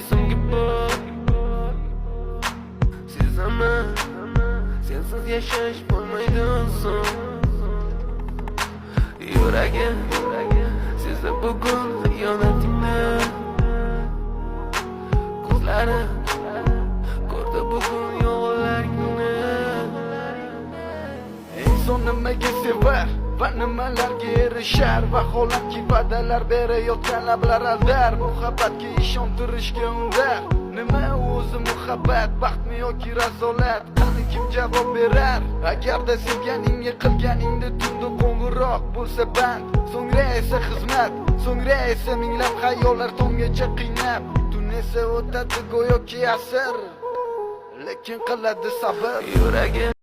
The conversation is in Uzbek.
Esimga bor. Sezaman, sensiz yashash bo'lmaydi oson. Yuragim sezdi bugun xiyonatingni. Ko'zlarim ko'rdi bugun yolg'onlaringni. Inson nimaga sevar va nimalarga erishar? Vaholanki, va'dalar berayotgan lablar aldar, muhabbatga ishontirishga undar. Nima o'zi muhabbat? Baxtmi yoki razolat? Qani, kim javob berar? Agarda sevganingga qilganingda tunda qo'ng'iroq bo'lsa band, so'ngra esa xizmat, so'ngra esa minglab xayollar tonggacha qiynab, tun esa o'tadi go'yoki asr, lekin qiladi sabr. Yuragim.